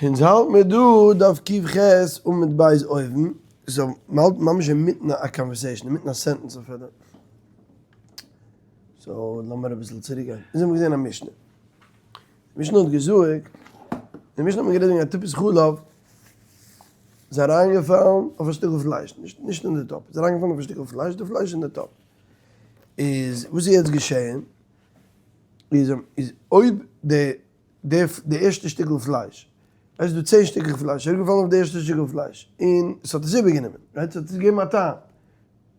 אונז האלט מיר דא דף ק"ח עמוד ב' אויבן, so מ'האלט ממש אינמיטן א conversation, אינמיטן א sentence אפילו. so לאמיר אביסל צוריק גיין. אונז האבן געזען א משנה. די משנה האט געזאגט, די משנה האט מען גערעדט וועגן א טיפת חלב איז אריינגעפאלן אויף א שטיקל פלייש, נישט נישט אין די טאפ, איז אריינגעפאלן אויף א שטיקל פלייש, די פלייש איז אין די טאפ. איז וואס איז יעצט געשען? איז איז אויב די די די ערשטע שטיקל פלייש, עס איז דא צען שטיקלעך פלייש, איז אראפגעפאלן אויף די ערשטע שטיקל פלייש, און עס האט עס איבערגענומען, right, עס האט עס געגעבן א טעם,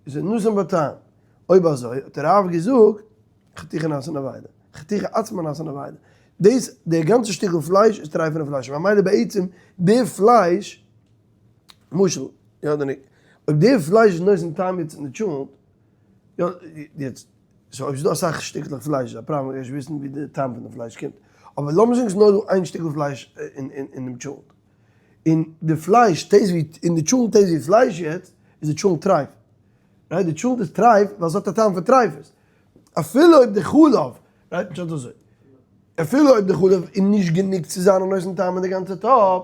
עס איז נתן בה טעם, אויב אזוי האט דער רב געזאגט, חתיכה נעשה נבילה, חתיכה עצמה נעשה נבילה, דאס די גאנצע שטיקל פלייש איז טרייפענע פלייש, ממילא בעצם די פלייש, למשל, יא אדער נישט, אויב די פלייש איז נותן טעם יעצט אין די טשולנט, יא, יעצט. so אויב ס'איז דא אסאך שטיקלעך פלייש איז א פראבלעם, איך גיי נישט וויסן ווי די טעם פון די פלייש קומט, אבער לאמיר זאגן ס'איז נאר דא איין שטיקל פלייש אינעם טשולנט, און די פלייש taste ווי, און די טשולנט taste ווי פלייש יעצט, איז די טשולנט טרייף, right? די טשולנט איז טרייף ווייל ס'האט א טעם פון טרייפות, אפילו אויב די חלב, right? פשט אזוי, אפילו אויב די חלב איז נישט גענוג צו זיין א נותן טעם אין די גאנצע טאפ,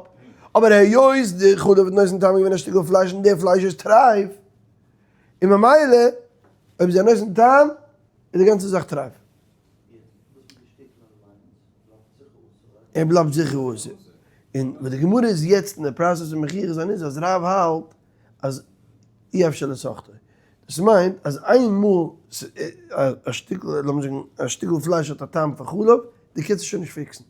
אבער היות די חלב האט נותן טעם געווען א שטיקל פלייש און די פלייש איז טרייף, און ממילא אויב זיי נותן טעם איז די גאנצע זאך טרייף. ער בלייבט זיכער אסור. און וואס די גמרא איז יעצט אין די process פון מוכיח זיין איז אז רב האלט אז אי אפשר לסחטו. דאס מיינט אז איינמאל א שטיקל, לאמיר זאגן א שטיקל פלייש האט א טעם פון חלב, דו קענסט עס שוין נישט fix ן.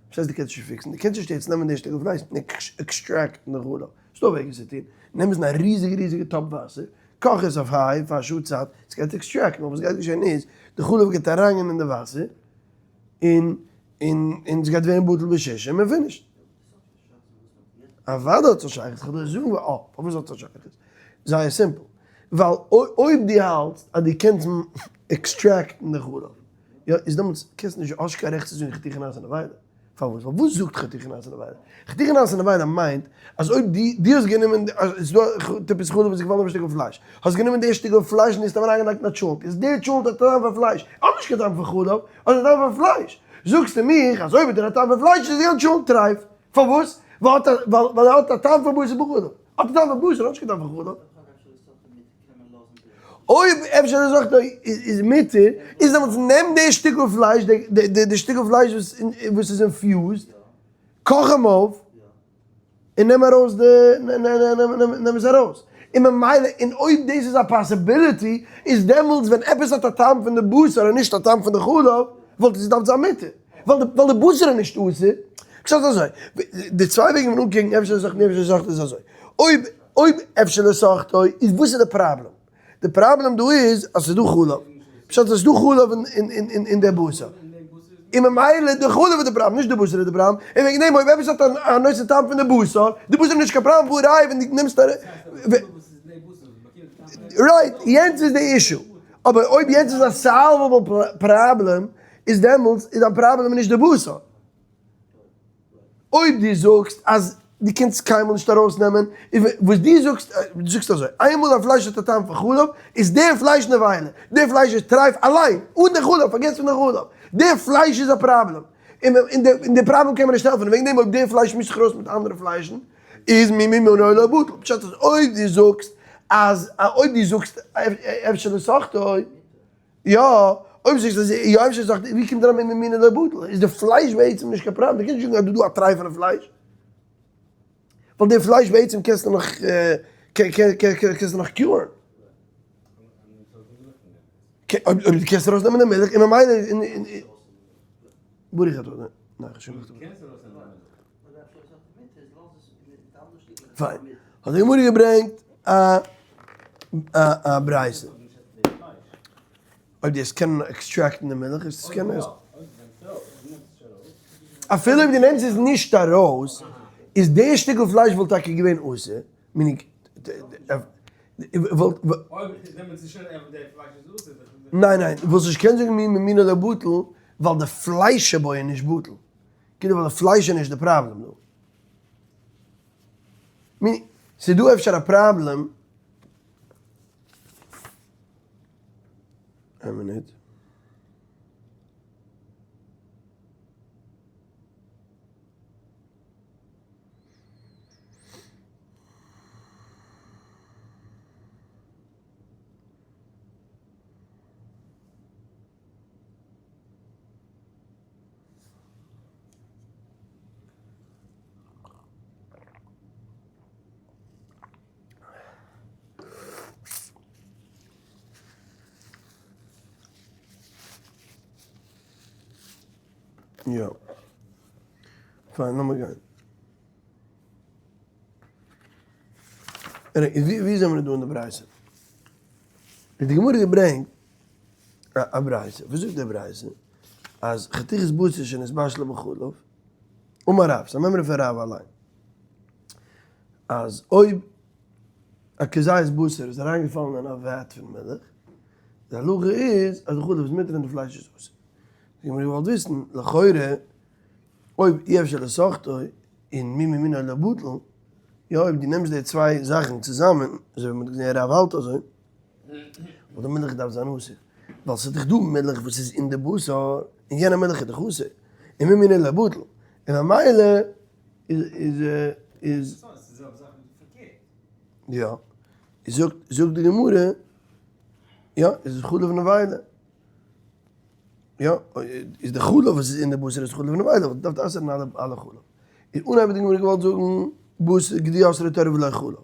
וואס הייסט דו קענסט נישט fix ן? דו קענסט נישט יעצט נעמען די שטיקל פלייש און extract ן די חלב. ס'דא וועגן עס צו טון. נעם עס אין א ריזיגע ריזיגע טאפ וואסער, קאך עס אויף high פאר א שעה צייט, עס גייט extract ן, אבער וואס גייט געשען איז, די חלב גייט אריינגיין אין די וואסער, און און און עס גייט ווערן בטל בשישים און finished. אוודאי האט עס א שייכות, כ'וועל דיר זאגן אה, פארוואס האט עס א שייכות? זייער simple, ווייל אויב דו האלטסט אז דו קענסט extract ן די חלב, יא, איז דעמאלטס קענסטו נישט, האסט קיין רעכט צו זאגן חתיכה נעשה נבילה. פארוואס? ווייל וואס זאגט חתיכה נעשה נבילה? חתיכה נעשה נבילה מיינט אז אויב דו דו האסט גענומען עס איז דא א טיפת חלב וואס איז געפאלן אויף א שטיקל פלייש, האסט גענומען די שטיקל פלייש און האסט אים אריינגעלייגט אין א טשולנט, איז די טשולנט א טעם פאר פלייש, האט נישט קיין טעם פון חלב, האט א טעם פאר פלייש. זאגסטו מיך אז אויב האט ער א טעם פאר פלייש איז די גאנצע טשולנט טרייף. פארוואס? ווייל ער האט א טעם פאר בשר בחלב. האט א טעם פאר בשר, האט נישט קיין טעם פאר חלב. אויב אפשר איז אויך דא איז מותר, איז דעמאלטס נעם די שטיקל פלייש, די שטיקל פלייש וואס איז infused, קאך אים אויף, און נעם ארויס די, נעם עס ארויס. און ממילא, און אויב דאס איז א possibility, איז דעמאלטס ווען עפעס האט א טעם פון די בשר און נישט א טעם פון די חלב, וואלט עס געדארפט זיין מותר. ווייל די בשר איז נישט אסור. פשט אזוי, די צוויי וועגן פון אנקוקן אפשר איז אסור און אפשר איז אזוי. אויב אויב אפשר לסחטו איז וואס איז די פראבלעם? די פראבלעם דא איז אז ס'איז דא חלב. פשט אז ס'איז דא חלב אין די בשר. און ממילא די חלב איז די פראבלעם נישט די בשר איז די פראבלעם. און וועגן דעם אויב עפעס האט א נושא טעם פון די בשר, די בשר איז נישט קיין פראבלעם והא ראיה ווען דו נעמסט א right, יענץ איז די issue. אבער אויב יענץ איז א solvable פראבלעם, איז דעמאלטס איז דיין פראבלעם נישט די בשר. אויב דו זאגסט אז דו קענסט קיינמאל נישט ארויסנעמען, וואס דו זאגסט, דו זאגסט אזוי, איינמאל א פלייש האט א טעם פון חלב, איז דער פלייש נבילה, דער פלייש איז טרייף אליין, אן די חלב, פארגעס פון די חלב, דער פלייש איז א פראבלעם, און די פראבלעם קען מען נישט העלפן, וועגן דעם אויב דער פלייש מישט זיך ארויס מיט אנדערע פליישן, איז מי מינו לא בטל, פשט איז אויב דו זאגסט אז, אויב דו זאגסט אפשר לסחטו, יא, אויב זאגסטו אז יא אפשר זאגט ווי קומט אריין מי מינו לא בטל? איז די פלייש בעצם נישט קיין פראבלעם, דו קענסט נישט זאגן אז דא דא א טרייפענע פלייש, ווייל די פלייש בעצם קענסטו נאך קענסטו נאך cure ן. אויב דו קענסט ארויס נעמען די מילך און ממילא ברוך אתה ניין איך שוין פיין האט די גמרא געברענגט א א ברייתא. אויב דו עסט קענען extract ן די מילך איז עס קען עס. אפילו אויב דו נעמסט עס נישט ארויס, איז די שטיקל פלייש וואלט טאקע געווען אסור, meaning וואלט. ניין ניין, וואלסט נישט קענען זאגן מי מינו לא בטל, ווייל די פלייש שבו איז נישט בטל. כאילו ווייל די פלייש איז נישט די פראבלעם דא. meaning, ס'איז דא אפשר א פראבלעם. איין מינוט. יא. פיין, לאמיר גיין. ווי זעמיר דא אין די ברייתא? איז די גמרא געברענגט א ברייתא, וואס זאגט די ברייתא? אז חתיכת בשר שנתבשלה בחלב, אמר רב, ס'איז א מימרא פון רב אליין, אז אויב א כזית בשר איז אריינגעפאלן אין א vat פון מילך, די הלכה איז אז די חלב איז מותר און די פלייש איז אסור. די גמרא געוואלט וויסן, לכאורה אויב אי אפשר לסחטו און מי ממינו לא בטל, יא אויב דו נעמסט די צוויי זאכן צוזאמען, אזוי ווי מ'האט געזען רב האלט אזוי, וואלט די מילך געדארפט זיין אסור, ווייל ס'איז דאך דא מילך וואס איז אין די בשר, און יענע מילך איז דאך אסור, און מי מינו לא בטל, און ממילא איז איז איז. יא, זאגט זאגט די גמרא, יא, איז חלב נבילה. יא, איז די חלב וואס איז אין די בשר איז חלב נבילה, וואלט געדארפט אסר'ן אלע אלע חלב. איז אנהייב האט די גמרא געוואלט זאגן בשר גדי אסרה תורה ולא חלב.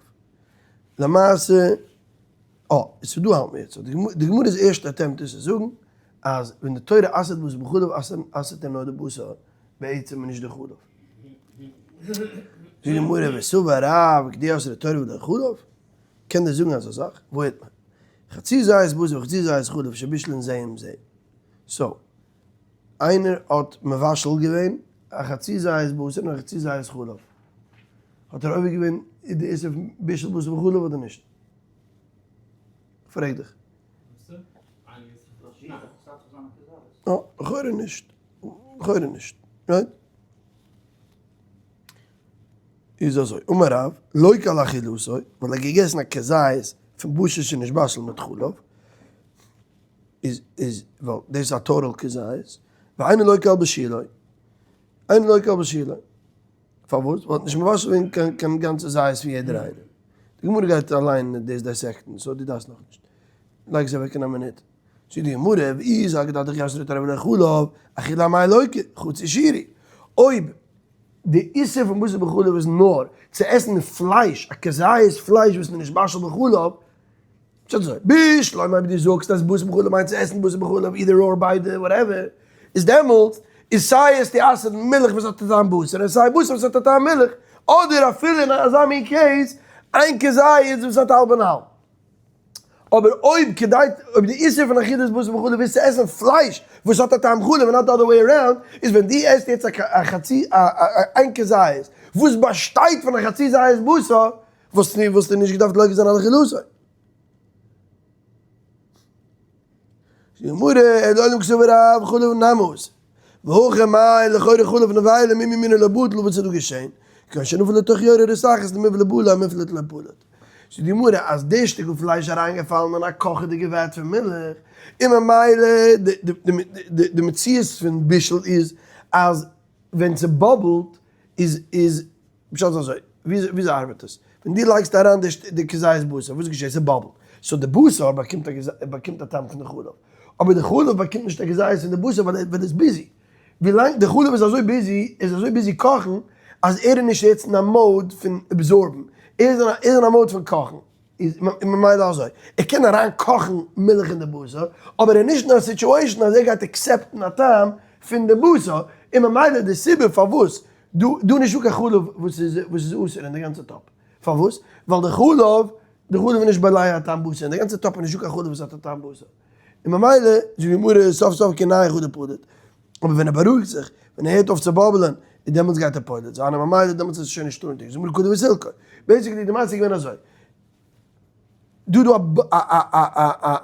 למעשה, אה, ס'איז דא האלט מיר יעצט. די גמרא'ס ערשטע attempt איז צו זאגן אז ווען די תורה אסר'ט בשר בחלב אסר'ט ער נאר די בשר בעצם און נישט די חלב. זאגט די גמרא וסבר רב גדי אסרה תורה ולא חלב. קען דער זאגן אזא זאך? וואו הערט מען? חצי זית בשר וחצי זית חלב שבישלן זה עם זה. so, איינער האט מבשל געווען א חצי זית בשר און א חצי זית חלב. האט ער עובר געווען די איסור פון בישול בשר בחלב אדער נישט? כ'פרעג דיך. אה, לכאורה נישט. לכאורה נישט. right? איז אזוי, אמר רב, לוקה על אכילתו, ווייל ער האט געגעסן א כזית פון בשר שנתבשל מיט חלב, איז איז ווייל דאס איז א total כזית, ואינו לוקה על בישולו, אינו לוקה על בישולו, פארוואס? ווייל האט נישט מבשל געווען קיין קיין גאנצע זית פון יעדער איינער. די גמרא גייט אליין דאס dissect ן, so דו דארפסט נאכנישט. לייג עס אוועק אין א מינוט. זאגט די גמרא, ואי סלקא דעתך אי אסרה תורה ולא חלב, אכילה אמאי לוקה, חצי שיעור. אויב די איסור פון בשר בחלב איז נאר צו עסן פלייש, א כזית פלייש וואס איז נתבשל בחלב, פשט אזוי, בשלמא אויב דו זאגסט אז בשר בחלב מיינט צו עסן בשר בחלב either or ביידע whatever, איז דעמאלטס איז סיי עסטו אסר'ן מילך וואס האט א טעם בשר און סיי בשר וואס האט א טעם מילך, אדער אפילו אין אזא מין case איין כזית וואס האט האלב און האלב. אבער אויב כדי אויב די איסור פון אכילת בשר בחלב איז צו עסן פלייש וואס האט א טעם חלב און not the other way around, איז ווען דו עסט יעצט א חצי א איין כזית וואס באשטייט פון א חצי זית בשר, וואלסטו וואלסטו נישט געדארפט לוקה זיין על אכילתו. זאגט די גמרא, לעולם קסבר רב חלב נמי אסור. והכא מאי לכאורה חלב נבילה מי ממיניה לא בטל וואס איז דא געשען? כגון שנפל לתוך יורה רותחת למיבלע בלע מיפלט לא פלט. זאגט די גמרא אז די שטיקל פלייש איז אריינגעפאלן אין א קאכעדיגע vat פון מילך, און ממילא די מציאות פון בישול איז אז ווען ס' bubble ט איז איז פשט איז אזוי, וויאזוי ארבעט עס? ווען דו לייגסט אריין די כזית בשר, וואס געשעט? ס' bubble ט. so די בשר באקומט א באקומט א טעם פון די חלב. אבער די חלב באקומט נישט א כזית פון די בשר ווייל ער איז busy. ווילאנג די חלב איז אזוי busy, ער איז אזוי busy קאכן, אז ער איז נישט יעצט אין א mode פון absorb ן. ער איז אין א mode פון קאכן. איז ממילא אזוי, ער קען אריין קאכן מילך אין די בשר, אבער ער איז נישט אין א situation אז ער גייט accept ן א טעם פון די בשר, און ממילא די סיבה פארוואס דא דא נישטא קיין חלב וואס איז וואס איז אסור אין די גאנצע טאפ, פארוואס? ווייל די חלב, די חלב איז נישט בולע א טעם בשר, אין די גאנצע טאפ איז נישטא קיין חלב וואס האט א טעם בשר, און ממילא זאגט די גמרא סוף סוף כנהי חדא פליט, אבער ווען ער בארואיגט זיך, ווען ער הערט אויף צו bubble ען, איז דעמאלטס גייט ער פולט זיין, און ממילא דעמאלטס איז עס שוין נישט טעונ'דיג, זאגט די גמרא קדם וסילקו. basically די מעשה איז געווען אזוי, דא דא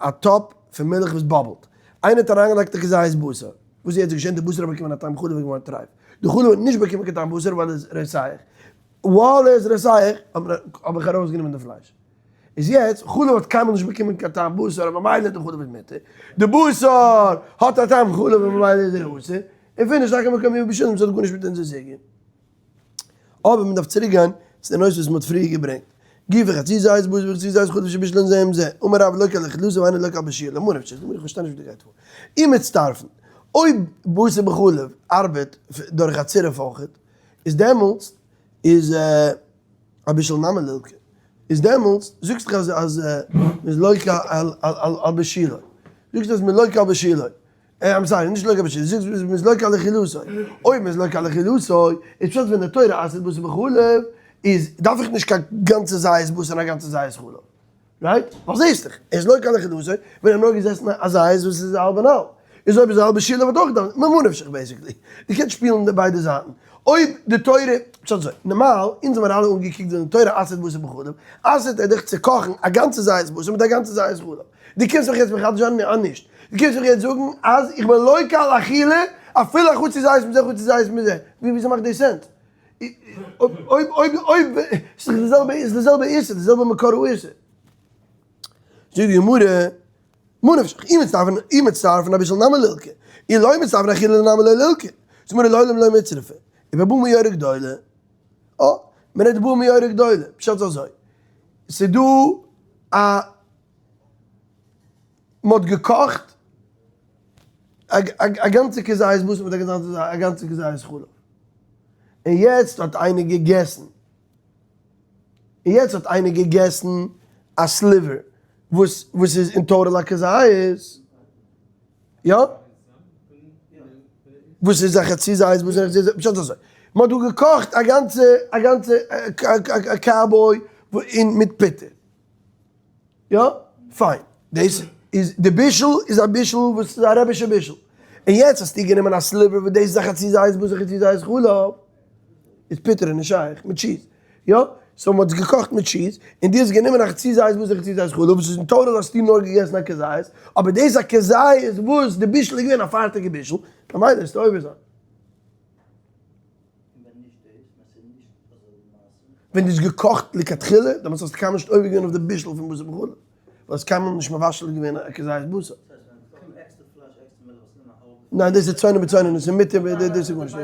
א טאפ פון מילך וואס bubble ט, איינער האט אריינגעלייגט א כזית בשר, וואס איז יעצט געשען? די בשר האט באקומען א טעם חלב און געווארן טרייף, די חלב האט נישט באקומען קיין טעם בשר ווייל עס איז רותח, ווייל ער איז רותח האב איך ארויסגענומען די פלייש, איז יעצט חלב האט קיינמאל נישט באקומען קיין טעם בשר און ממילא די חלב איז מותר, די בשר האט א טעם חלב און ממילא איז ער אסור, און פיניש טאקע מקום יבא בשלום ס'האט גארנישט מיט אונזער סוגיא. אבער מען דארף צוריק גיין צו די נושא וואס מען האט פריער געברענגט, גופא חצי זית בשר וחצי זית חלב שבישלן זה עם זה, אמר רב לוקה על אכילתו ואינו לוקה על בישולו, ממה נפשך, איך פארשטיי נישט וואס דא גייט פאר, אם מצטרפין, אויב בשר בחלב ארבעט דורך א צירוף אויכעט, איז דעמאלטס איז על בישול נמי לילקי, איז דעמאלטס זאגסט דאך אז אז מ'איז לוקה על בישולו, זאגסט אז מ'איז לוקה על בישולו. I'm sorry, נישט לוקה בישולו, זאגסט מ'איז לוקה על אכילתו. אויב מ'איז לוקה על אכילתו, איז פשט ווען די תורה אסר'ט בשר בחלב, איז דארף איך נישט קיין גאנצע זית בשר און א גאנצע זית חלב. Right? ווייל זעהסט דאך, ער איז לוקה על אכילתו, ווען ער האט נאר געזעסן א זית וואס איז האלב און האלב. איז אויב איז האלב בישולו וואלט אויך געדארפט, ממה נפשך basically. דו קענסט שפילן די ביידע זייטן. אויב די תורה, פשט אזוי, נארמאל, אונז האבן אלע אנגעקוקט ווען די תורה אסר'ט בשר בחלב, אסר'ט ער דיך צו קאכן א גאנצע זית בשר מיט א גאנצע זית חלב. דו קומסט מיך יעצט מחדש זיין אז נישט. דו קומסט מיך יעצט זאגן אז איך בין לוקה על אכילה אפילו א חצי זית מזה חצי זית מזה. וויאזוי מאכט דאס sense? אויב אויב אויב ס'איז די זעלבע איז די זעלבע איסור די זעלבע מקור האיסור. זאגט די גמרא, מה נפשך, אי מצטרפין אי מצטרפין אבישול נמי לילקי, אי לא מצטרפין אכילה נמי לא לילקי. זאגט די גמרא לעולם לא מצרפי. ובבא מיורה גדולה. אה, מ'רעדט בא מיורה גדולה. פשט איז אזוי. ס'דא א. מ'האט געקאכט א גאנצע כזית בשר מיט א גאנצע כזית חלב, און יעצט האט איינער געגעסן, און יעצט האט איינער געגעסן א sliver וואס וואס איז אין total א כזית, יא? וואס איז א חצי זית וואס איז א חצי זית, פשט אזוי, מ'האט דא געקאכט א גאנצע א גאנצע cowboy מיט פיטער. יא? פיין. דאס איז די בישול איז א בישול וואס איז א רבי'שע בישול. און יעצט האסטו גענומען א sliver וואס דאס איז א חצי זית בשר חצי זית חלב. איז פיטער איז נישט שייך מיט cheese. יא? So מ'האט עס געקאכט מיט cheese, און דו האסט גענומען א חצי זית בשר חצי זית חלב וואס איז אין total האסטו נאר געגעסן א כזית, אבער דאס איז א כזית וואס די בישול איז געווען א פארטיגע בישול, ממילא וועסטו עובר זיין. ווען דו האסט געקאכט לכתחילה, דעמאלטס האסטו קיינמאל נישט עובר געווען אויף די בישול פון בשר בחלב, ווייל האסט קיינמאל נישט מבשל געווען א כזית בשר. ניין דאס איז צונן בצונן, דאס איז מותר, דאס איז גארנישט.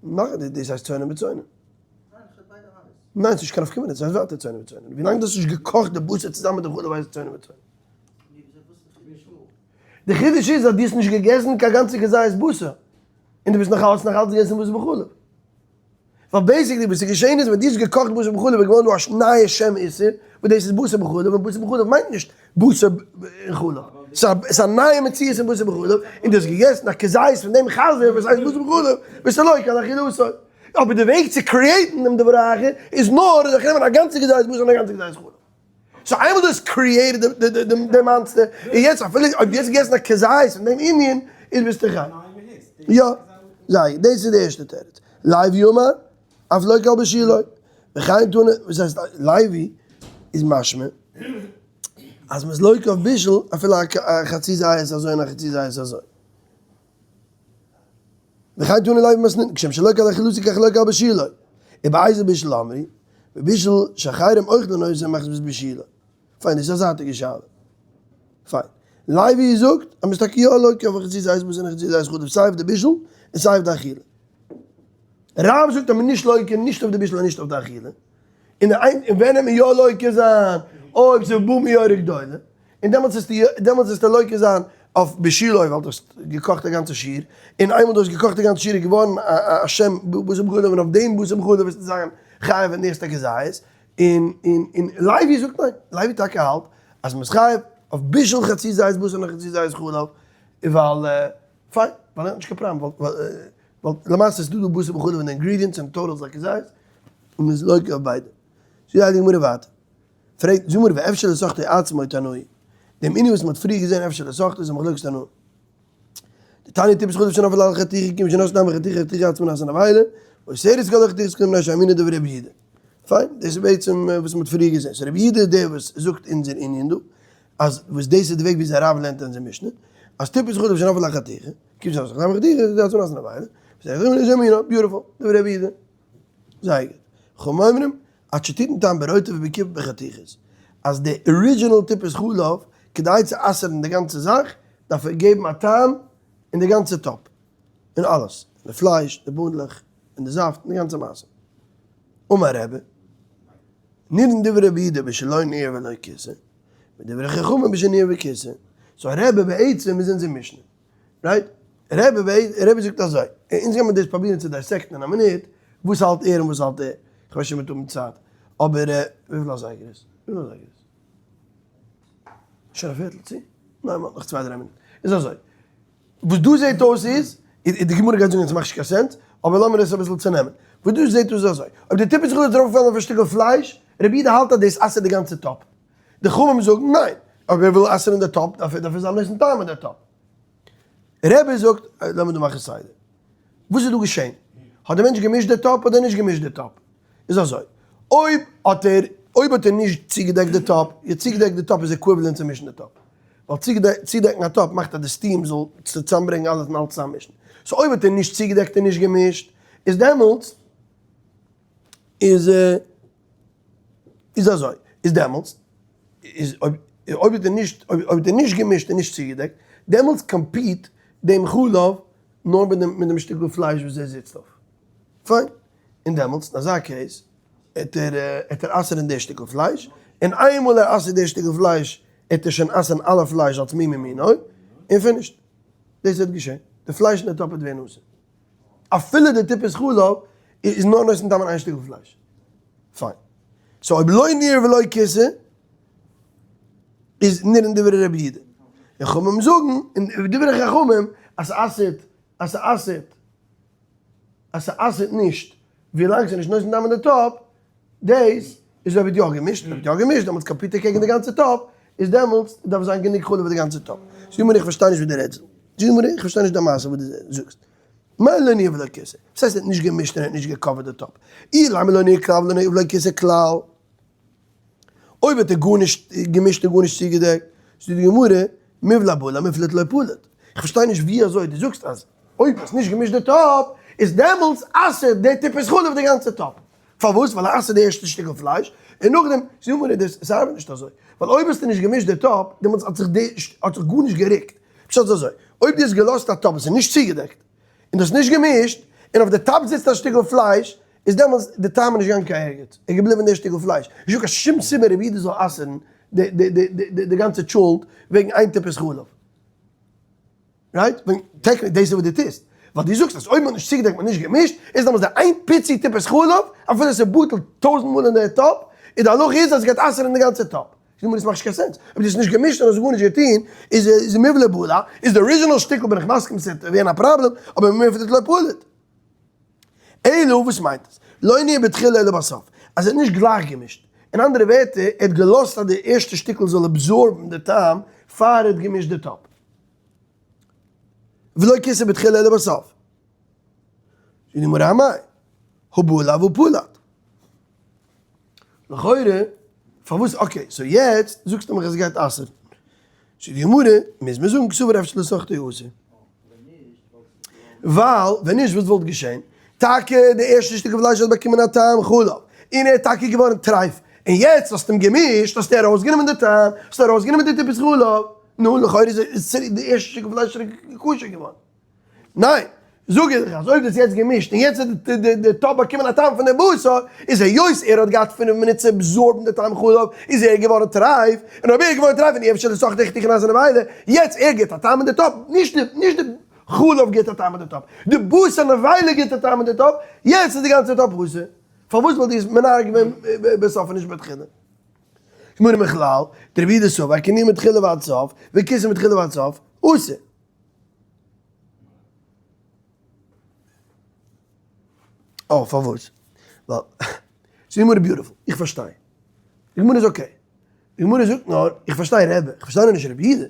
נאך דאס הייסט צונן בצונן. ניין ס'נישט קיין נפקא מינה, ס'הייסט ווייטער צונן בצונן. ווילאנג דו האסט נישט געקאכט די בשר צוזאמען מיט די חלב הייסט עס צונן בצונן. די חידוש איז אז דו האסט נישט געגעסן קיין גאנצע כזית בשר, און דו ביסט נאך אלץ נאך אלץ געגעסן בשר בחלב. ווייל basically וואס איז געשען איז ווען דו האסט געקאכט בשר בחלב איז געווארן דא א נייע שם איסור, וואס דאס איז בשר בחלב, און בשר בחלב מיינט נישט בשר און חלב. ס'איז א נייע מציאות אין בשר בחלב, און דו האסט געגעסן א כזית פון דעם חזיר וואס הייסט בשר בחלב, ביסטו לוקה על אכילתו. אבער די וועג צו create ן דעם דבר אחר איז נאר דורך נעמען א גאנצע כזית בשר און א גאנצע כזית חלב. So איינמאל דו האסט created די monster, און יעצט אפילו אויב דו האסט געגעסן א כזית פון דעם ענין, איז ביסטו חי. יא, זייער, דאס איז די ערשטע תירוץ. לוי אמר, אף לוקה על בישולו. וכן תנא, וואס הייסט לוי איז משמע אז מ'איז לוקה אויף בישול אפילו א חצי זית אזוי און א חצי זית אזוי. וכן תנא לוי במתניתין, כשם שלוקה על אכילתו כך לוקה על בישולו. ובאיזה בישול אמרו, בבישול שאחרים אוכלין אותו מחמת בישולו. פיין, דאס איז א זייטיגע שאלה. פיין. לוי זאגט אז מ'איז טאקע יא לוקה אויף חצי זית בשר און חצי זית חלב סיי אויף די בישול און סיי אויף די אכילה. רב זאגט אז מ'איז נישט לוקה נישט אויף די בישול און נישט אויף די אכילה. און ווען וועט מען יא לוקה זיין? אויב ס'איז בא מיורה גדולה. און דעמאלטס וועסטו דעמאלטס וועסטו לוקה זיין אויף בישולו ווייל דו האסט געקאכט א גאנצע שיעור, און איינמאל דו האסט געקאכט די גאנצע שיעור איז געווארן א שם בשר בחלב און אויף דעם בשר בחלב וועסטו זיין חייב ווען דו עסט א כזית, און און און לוי זאגט ניין, לוי טאקע האלט אז מ'איז חייב אויף בישול חצי זית בשר און חצי זית חלב, ווייל פיין, ווייל ער האט נישט קיין פראבלעם, ווייל ווייל למעשה איז דא דא בשר בחלב אין די ingredients און total איז א כזית, און מ'איז לוקה אויף ביידע. זאגט די הייליגע גמרא ווייטער. פרעגט די גמרא ואפשר לסחטו עצמו תנאי, דעם ענין וואס מען האט פריער געזען אפשר לסחטו איז א מחלוקת תנאים. דתניא טיפת חלב שנפלה על חתיכה כיון שנתנה טעם בחתיכה חתיכה עצמה נעשה נבילה, ואוסרת כל החתיכות כולן מפני שאינה דברי רבי יהודה. פיין, דאס איז בעצם וואס מען האט פריער געזען. So רבי יהודה איז דער וואס זאגט אונזער ענין דא, אז וואס דאס איז די וועג וויאזוי רב לערנט אונזער משנה, אז טיפת חלב שנפלה על חתיכה, כיון שנתנה טעם בחתיכה חתיכה עצמה נעשה נבילה, ואוסרת כל החתיכות beautiful, דברי רבי יהודה. זייער גוט. חכמים אומרים, עד שתתן טעם ברוטב ובקופה בחתיכות. אז די original טיפת חלב, כדי צו אסר'ן די גאנצע זאך, דארף ער געבן א טעם אין די גאנצע טאפ. אין אלעס. אין די פלייש, די בונדלעך, אין די זאפט, אין די גאנצע מעשה. אמר רבי, נראין דברי רבי יהודה בשלא ניער ולא כיסה, ודברי חכמים בשניער וכיסה. So רבי בעצם איז אונזער משנה. Right? רבי רבי זאגט אזוי, אונז גיימיר דאס פרובירן צו dissect ן אין א מינוט, וואס האלט ער און וואס האלט ער, כ'ווייס נישט אויב מ'וועט האבן צייט, אבער וויפיל אזייגער איז? וויפיל אזייגער איז? שוין א פערטל צו? ניין מ'האט נאך צוויי דריי מינוט. איז אזוי, וואס דא זעט אויס איז, די גמרא גייט זאגן אז ס'מאכט נישט קיין sense, אבער לאמיר עס אביסל צונעמען. וואס דא זעט אויס איז אזוי, אויב די טיפת חלב איז ארויפגעפאלן אויף א שטיקל פלייש, רבי יהודה האלט אז דאס אסר'ט די גאנצע טאפ. די חכמים זאגן ניין, אויב ער וויל אסר'ן די טאפ דארף ער דארף ער זיין נותן טעם אין די טאפ. רבי זאגט, לאמיר דא מאכן סדר. וואס איז דא געשען? האט די מענטש געמישט די טאפ אדער נישט געמישט די טאפ? איז אזוי, אויב האט ער אויב האט ער נישט צוגעדעקט די טאפ, יא צוגעדעקט די טאפ איז equivalent צו מישן די טאפ, ווייל צודעקן א טאפ מאכט אז די steam זאל צוזאמברענגען אלעס און אלעס צוזאממישן, so אויב האט ער נישט צוגעדעקט און נישט געמישט, איז דעמאלטס איז איז אזוי, איז דעמאלטס איז אויב אויב האט ער נישט אויב האט ער נישט געמישט און נישט צוגעדעקט, דעמאלטס compete דעם חלב נאר מיט דעם מיט דעם שטיקל פלייש וואס ער זיצט אויף. פיין. און דעמאלטס אין אזא case העט ער העט ער אסר'ן די שטיקל פלייש, און איינמאל ער אסר'ט די שטיקל פלייש העט ער שוין אסר'ן אלע פלייש אלס מי ממינו, און finished. דאס וועט געשען. די פלייש אין די טאפ וועט ווערן אסור. אפילו די טיפת חלב איז נאר נותן טעם אין איין שטיקל פלייש. פיין. so אויב לא ניער ולא כיסה איז נראין דברי רבי יהודה. און חכמים זאגן, און דברי חכמים אז ס'אסר'ט, אז ס'אסר'ט. אז ס'אסר'ט נישט ווילאנג ס'איז נישט נותן טעם אין די טאפ, דאס איז אויב האט יא געמישט, אויב האט יא געמישט דעמאלטס compete ער קעגן די גאנצע טאפ, איז דעמאלטס דארף זיין גענוג חלב פאר די גאנצע טאפ. זאגט די גמרא איך פארשטיי נישט וואס דו רעדסט, זאגט די גמרא איך פארשטיי נישט די מעשה וואס דו זאגסט, מאי לא ניער ולא כיסה, וואס הייסט ער האט נישט געמישט און ער האט נישט גע cover ט די טאפ, אילימא לא ניער כלל ולא כיסה כלל, אויב האט ער גארנישט געמישט און גארנישט צוגעדעקט, זאגט די גמרא, מיבלע בלע מיפלט לא פליט. איך פארשטיי נישט ווי אזוי דו זאגסט אז אויב האסט נישט געמישט די טאפ איז דעמאלטס אסר'ט די טיפת חלב די גאנצע טאפ. פארוואס? ווייל ער אסר'ט די ערשטע שטיקל פלייש און נאכדעם, זאגט די גמרא דאס עס ארבעט נישט אזוי, ווייל אויב האסטו נישט געמישט די טאפ דעמאלטס האט זיך די האט זיך גארנישט גערוקט. פשט איז אזוי, אויב דו האסט געלאזט א טאפ וואס איז נישט צוגעדעקט און דו האסט נישט געמישט, און אויף די טאפ זיצט א שטיקל פלייש, איז דעמאלטס די טעם איז נישט געגאנגען קיין ערגעץ, איז געבליבען די שטיקל פלייש, נישט דא קיין שום סיבה רבי יהודה זאל אסר'ן די גאנצע טשולנט וועגן איין טיפת חלב. right? ווען technically דאס איז וואס דו טוסט, ווייל דו זאגסט אז אויב מ'האט נישט צוגעדעקט מ'האט נישט געמישט, איז דעמאלטס די איין פיצי טיפת חלב, אפילו עס איז בטל טויזנט מאל אין די טאפ, איז די הלכה איז אז עס גייט אסר'ן די גאנצע טאפ. זאג מיר דאס מאכט נישט קיין sense, אויב דו האסט נישט געמישט און האסט גארנישט געטון, איז איז מיבלע בלע, איז די original שטיקל בין איך מסכים ס'וועט ווערן א פראבלעם, אבער מיפלט לא פליט. אלא וואס מיינט עס? לא ניער בתחילה אלא בסוף, אז ער האט נישט גלייך געמישט, אין אנדערע ווערטער, ער האט געלאזט אז די ערשטע שטיקל זאל absorb ן די טעם פאר ער האט געמישט די טאפ. ולא כיסה בתחילה אלא בסוף. זאגט די גמרא אמאי, הא בלע והא פלט. לכאורה, פארוואס, okay, so יעצט זאגסטו מיך אז עס גייט אסר'ן. זאגט די גמרא, מוז מען זאגן קסבר אפשר לסוחטו אסור. ווייל ווען נישט וואס וואלט געשען? טאקע די ערשטע שטיקל פלייש האט באקומען א טעם חלב, און ער איז טאקע געווארן טרייף, און יעצט האסטו אים געמישט, האסטו ארויסגענומען די טעם, האסטו ארויסגענומען די טיפת חלב, נו, לכאורה איז די ערשטע שטיקל פלייש צוריק כשר געווארן. ניין, זאג איך אז אויב דו האסט יעצט געמישט און יעצט האט די טאפ באקומען א טעם פון די בשר, איז היות ער האט געהאט פינף מינוט צו absorb ן די טעם חלב, איז ער געווארן טרייף, און אויב ער איז געווארן טרייף און אי אפשר לסחוט ריכטיג אין אזענע וויילע, יעצט ער גיבט א טעם אין די טאפ, נישט די נישט די חלב גיבט א טעם אין די טאפ, די בשר נבילה גיבט א טעם אין די טאפ, יעצט איז די גאנצע טאפ אסור. פארוואס ווייל דו האסט מנהג געווען בסוף און נישט בתחילה? גמרא מכלל, דרבי יהודה סבר, כי ניער מתחילה ועד סוף, וכיסה מתחילה ועד סוף, אסור. אה, פארוואס? ווייל ס'איז גמרא beautiful, איך פארשטיי. די גמרא איז okay. די גמרא זאגט נאר, איך פארשטיי רבי, איך פארשטיי נאר נישט רבי יהודה.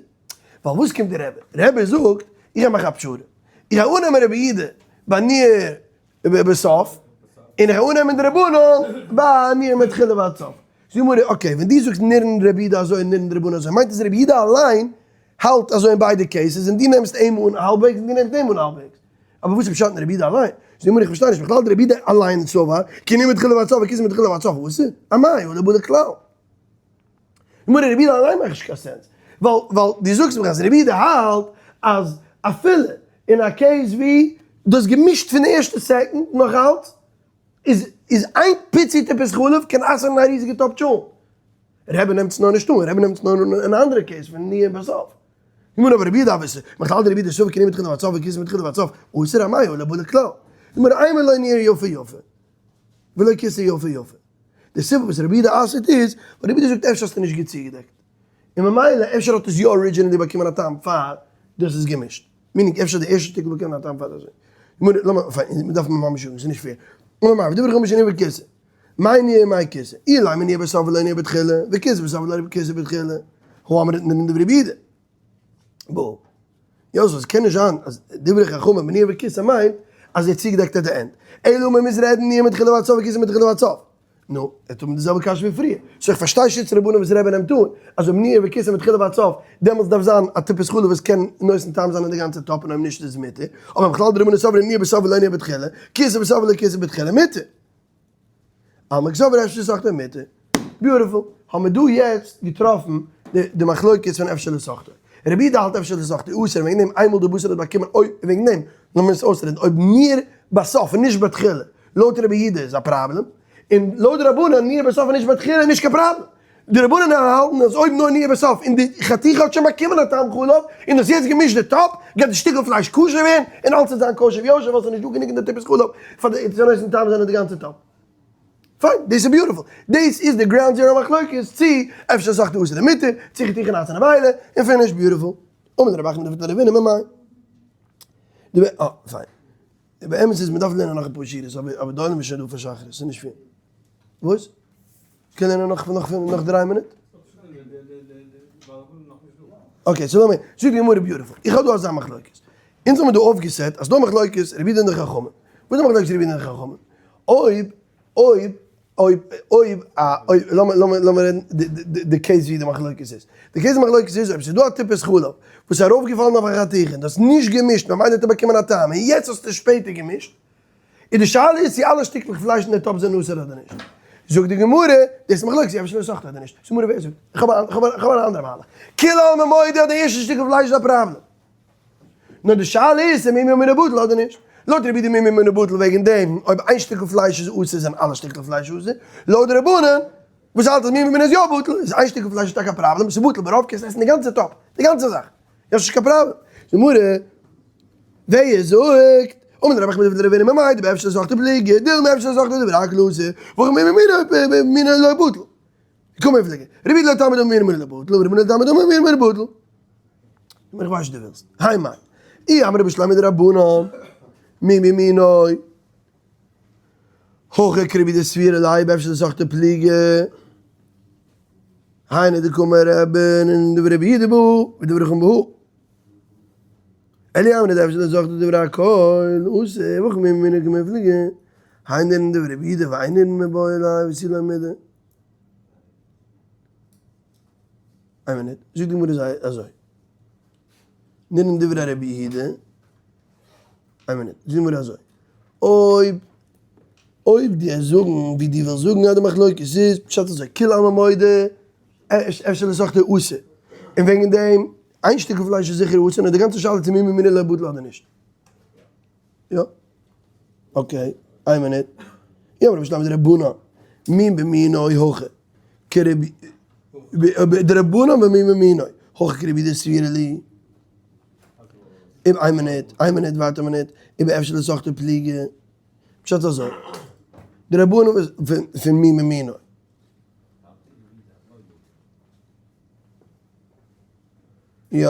ווייל וואס קומט די רבי? רבי זאגט, איך גיי מאכן א פשרה. איך גיי אננעמען רבי יהודה ביי ניער בסוף, און איך גיי אננעמען די רבנן ביי ניער מתחילה ועד סוף. זאגט די גמרא, okay, ווען דו זאגסט נראין רבי יהודה אזוי און נראין די רבנן אזוי, מיינט עס רבי יהודה אליין האלט אזוי אין ביידע cases און דו נעמסט אים אן האלבוועגס און דו נעמסט אים אן האלבוועגס. אבער וואס איז פשט אין רבי יהודה אליין? זאגט די גמרא איך פארשטיי נישט בכלל די רבי יהודה אליין סבר כי ניער מתחילה ועד סוף וכיסה מתחילה ועד סוף וואס איז? אמאי הא לא בלע כלל. גמרא רבי יהודה אליין מאכט נישט קיין sense ווייל ווייל דו זאגסט מיך אז רבי יהודה האלט אז אפילו אין א case ווי דו האסט געמישט פון די ערשטע second נאך אלץ איז איז איין פיצי טיפת חלב קען אסר'ן א ריזיגע טאפ טשולנט. רבי נעמט עס נאר נישט אן, רבי נעמט עס נאר אן אין א אנדערע case פון ניער בסוף. גמרא אבער רבי יהודה אבער מכלל דרבי יהודה סבר כי ניער מתחילה ועד סוף וכיסה מתחילה ועד סוף אסור אמאי הא לא בלע כלל. גמרא אימא לא ניער יפה יפה ולא כיסה יפה יפה. די סיבה וואס רבי יהודה אסר'ט איז ווייל רבי יהודה זאגט אפשר האסטו נישט גוט צוגעדעקט און ממילא אפשר האט עס יא originally באקומען א טעם פאר. דו האסט עס געמישט. meaning אפשר די ערשטע שטיקל באקומען א טעם פאר אזוי. גמרא, לאמיר, פיין, מ'דארף ממש זאגן, ס'איז נישט fair. אמר מר, ודברי חכמים שניעור וכיסה. מאי ניעור מאי כיסה? אילימא ניעור בסוף ולא ניעור בתחילה, וכיסה בסוף ולא כיסה בתחילה. הא אמרת נראין דברי רבי יהודה. בוא. יא, so עס קען נישט זיין אז דברי חכמים ניעור וכיסה מיינט אז ער האט צוגעדעקט at the end. אלא מען מוז רעדן ניעור מתחילה ועד סוף וכיסה מתחילה ועד סוף. נו, ער האט האבן די זעלבע קשיא ווי פריער. so איך פארשטיי שיטת רבנן וואס רבי נעמט אן, אז אויב ניעור וכיסה מתחילה ועד סוף, דעמאלטס דארף זיין א טיפת חלב וואס קען נותן טעם זיין אין די גאנצע טאפ און אויב נישט איז מותר. אבער בכלל די רבנן סברי ניעור בסוף ולא ניעור בתחילה, כיסה בסוף ולא כיסה בתחילה, מותר. אלמא קסבר אפשר לסחטו מותר. beautiful. האבן מיר דא יעצט געטראפן די מחלוקת פון אפשר לסחטו. רבי יהודה האלט אפשר לסחטו אסור וועגן דעם איינמאל די בשר האט באקומען אויב וועגן דעם לאמיר עס אויסרעדן אויב ניעור בסוף און נישט בתחילה לויט רבי יהודה איז א פראבלעם און לויט די רבנן ניעור בסוף און נישט בתחילה איז נישט קיין פראבלעם. די רבנן האלטן אז אויב נאר ניעור בסוף און די חתיכה האט שוין באקומען א טעם חלב און האסט יעצט געמישט די טאפ גייט די שטיקל פלייש כשר ווערן און אלס וועט זיין כשר ויושר ווייל ס'איז נישט דא גענוג אין די טיפת חלב פאר די צו נותן טעם זיין אין די גאנצע טאפ. פיין, דאס איז beautiful. דאס איז די ground zero מחלוקת צו אפשר לסחטו אסור און מותר, צו חתיכה נעשית נבילה, און finish, beautiful. אמר רב אחא דרב הונא ממאי. די אה, פיין. די באמת איז מ'דארף לערנען נאך אפאר שורות אבער אבער די עולם איז שוין דא פאר שחרית, ס'איז נישט fair. וואס? קען לערנען נאך נאך נאך 3 מינוט? okay, so לאמיר, זאגט די גמרא beautiful. איך האב דא אזא מחלוקת. אונז האבן דא אויפגעסעט אז דא מחלוקת רבי יהודה און די חכמים. וואס איז די מחלוקת רבי יהודה און די חכמים? אויב אויב אויב אויב א אויב לאמיר לאמיר לאמיר רעדן די case ווי די מחלוקת איז. די case די מחלוקת איז אויב ס'איז דא א טיפת חלב וואס איז ארויפגעפאלן אויף א חתיכה און דו האסט נישט געמישט ממילא האט ער באקומען א טעם און יעצט האסטו שפעטער געמישט איז די שאלה איז צו אלע שטיקלעך פלייש אין די טאפ זענען אסור אדער נישט. זאגט די גמרא, דאס איז מחלוקת צו אפשר לסחטו אדער נישט. זאגט גמרא ווער זאגט? איך האב אן אנדערע מהלך. כולי עלמא מודה אז די ערשטע שטיקל פלייש איז א פראבלעם. נאר די שאלה איז צו מי מינו בטל אדער נישט. לויט רבי יהודה מי מינו בטל וועגן דעם אויב איין שטיקל פלייש איז אסור זענען אלע שטיקלעך פלייש אסור. לויט די רבנן וואס האלט אז מי מינו איז יא בטל איז איין שטיקל פלייש טאקע א פראבלעם, ס'איז בטל ברוב קענסט עסן די גאנצע טאפ, די גאנצע זאך. יא ס'נישט קיין פראבלעם. די גמרא ווער זאגט אמר רב אחא בריה דרב הונא ממאי דבאפשר לסחטו פליגי דילמא אפשר לסחטו דברי הכל אסור והכא מי מינו לא בטל. קמיפלגי. רבי יהודה לא תלמיד אמר מי מינו לא בטל ורבנן לא תלמיד אמר מי מינו בטל. איך ווייס נישט דו ווילסט. היי מאי. אי אמרי בשלמא דרבנן מי מינו הכא כרבי דסבירא ליה באפשר לסחטו פליגי. היינו דקאמר רבי און דברי רבי יהודה בהא ודברי חכמים בהא. אלא אמרי דאפשר לסחטו דברי הכל אסור והכא מי מינו קמיפלגי. היינו דברי רבי יהודה ואינן מיבעי ליה ותו לא מידי. איין מינוט, זאגט די גמרא זיי אזוי, נראין דברי רבי יהודה, איין מינוט, זאגט די גמרא אזוי, אויב אויב דו וועסט זאגן ווי דו ווילסט זאגן אז די מחלוקת איז פשט אזוי, כולי עלמא מודה אפשר לסחטו אסור, און וועגן דעם איין שטיקל פלייש איז זיכער אסור, נאר די גאנצע שאלה צו מי מינו לא בטל אדער נישט. יא. okay, איין מינוט. יא, אבער בשלמא דרבנן, מין במינו הכא כרבי, דרבנן במין במינו הכא כרבי דסבירא ליה. איין מינוט, איין מינוט, ווארט א מינוט, ובאפשר לסחטו פליגי. פשט אזוי, די רבנן פון מין במינו. יא,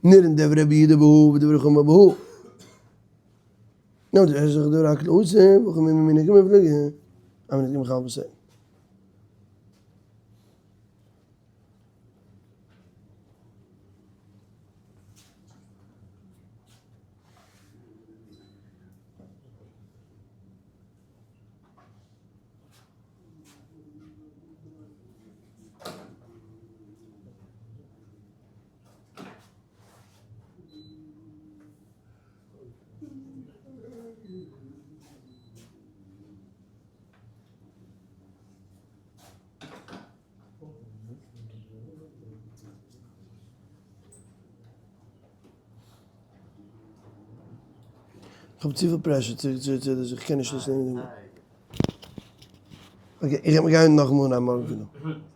נראין דברי רבי יהודה בהא ודברי חכמים בהא. נו, דאס איז דאך דברי הכל אסור, וחכמים מימינו קמיפלגי. איין מינוט, גיב מיך א האלבע second. כ'האב צופיל pressure צו צו צו דאס, איך קען נישט דאס נעמען. okay, איך גיי נאכאמאל אנהייבן מארגן פון דא.